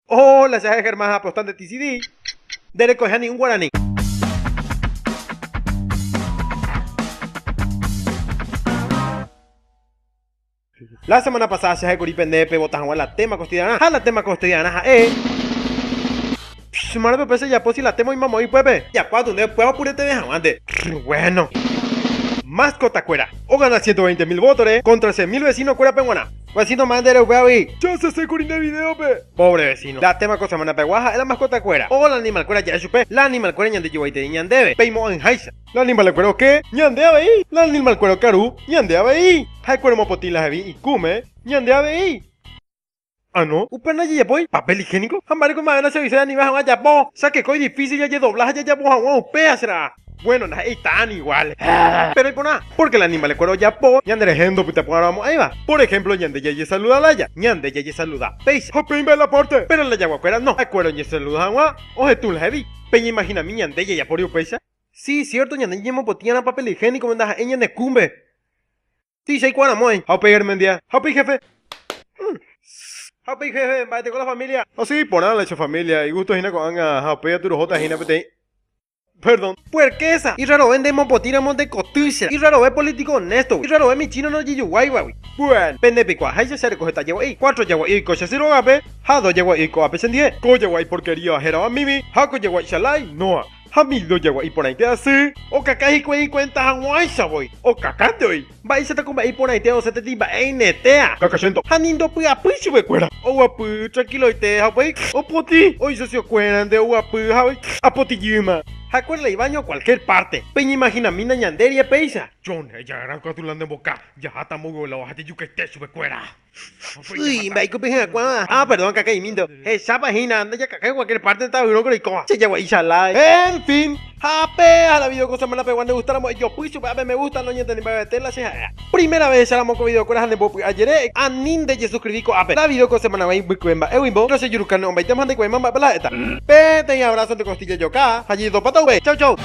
Hola, che ha'e Germán ha apostante TCD. Nderekoiha ni un guarani. La semana pasada che ha'ékuri pende pevota hag̃ua la tema kostidarã. Ha la tema kostidarã ha'e. Psh, márõ pepe che japo si la tema oĩma moõ ipépe. Jakuaa tunde upéva opureteve hag̃uánte. Bueno. Mascotakuéra. Ogana 120 mil vótore contra 100 mil vecino-kuérape g̃uarã. Vecino ma ndere upévagui. Che asese kuri nde videópe. Pobre vecino. La tema ko semana pegua ha'e la mascota kuéra. O la animal kuéra ja'e chupe. La animal kuéra ñande jovaitei ñandéve. Peimo'ãiháicha. La animal kuéra oke, ñande avei. La animal kuéra okaru, ñande avei. Ha'ekuéra omopotĩ la hevi ikũme, ñande avei. Ah no, upe ndajejapói papel higiénico ha mba'éreiko mba'éna che oise anive hag̃ua ajapo, chakeko idifícil jajedobla ha jajapo hag̃ua upéva che ra'a. Bueno, ndaha'éi tan igual. Péro iporã, pórke la animalekuéra ojapo ñanderehe ndopytaporãmo'ãiva. Por ejemplo, ñande jajesaluda lája, ñande jajesaluda péicha. Ha péi mba'e la párte. Péro la jaguakuéra no. Ha'ekuéra ojesaluda hag̃ua ohetũ la hevi. Peñeimahinami ñande jajapóri upéicha? Sí, cierto, ñande ñañemopotĩ'arã papel higiénico-pe ndaha'éi ñane kũmbe. Sí, che aikuaa ramói. Ha upéi Hermendia. Ha upéi jefe. Ha upéi jefe, mba'eteko la familia. Ha sí, iporã la che familia, igusto hína ko'ág̃a ha upéi aturuhóta hína peteĩ. Perdón. Puerkésa! Irrarove nde mopotĩramo nde kotýicha. Irrarove político honesto-gui. Irrarove mi chino ndojejuguáivagui. Bueno, pende peikuaaháicha che areko heta jagua'i. Cuatro jagua'i oiko che sy rógape ha dos jagua'i oiko ápe chendie. Ko jagua'i porquería hérava Mimi ha ko jagua'i chalái Noa. Ha Mildo jagua iporãite asy, okaka hikuái ikuenta hag̃uáicha voi. Okakánte oĩ. Mba'éichata ko mba'e iporãite osẽ tetĩ mba'e inetéa. Kakachénto. Ha ni ndopy'apýi chupekuéra. Oguapy tranquiloite ha upéi opotĩ. Oĩ sosiokuérante oguapy ha apotĩjýma. Ha'ekuéra la iváño cualquier parte. Peñeimaginamína ñandérie péicha. John, ejagarra katu la nde mboka, jaháta mboyve la ha jejukaite chupekuéra. Uy, mba'éiko pe hyakuãva? Ah, perdón, kakaimínte. Hechápa hína, ndajakakái cualquier parte tavyróko reikóva. Che jagua'i chalái. En fin, ha pe ha la video ko semana pegua nde gustáramo ejopy chupe ápe me gusta noñentendéi mba'evete la che ha'éva. Primera vez hecháramo ko video kuéra ha ndembopy'a jere, ani nde jesuscribi ko'ápe. La video ko semana gua imbykyve mba'éguimbo, pero che juruka ne'õmbaitéma ha ndaikuaáima mba'épa la ha'éta. Peteĩ abrazo nde costilla joka ha jejotopáta upéi. Chau chau.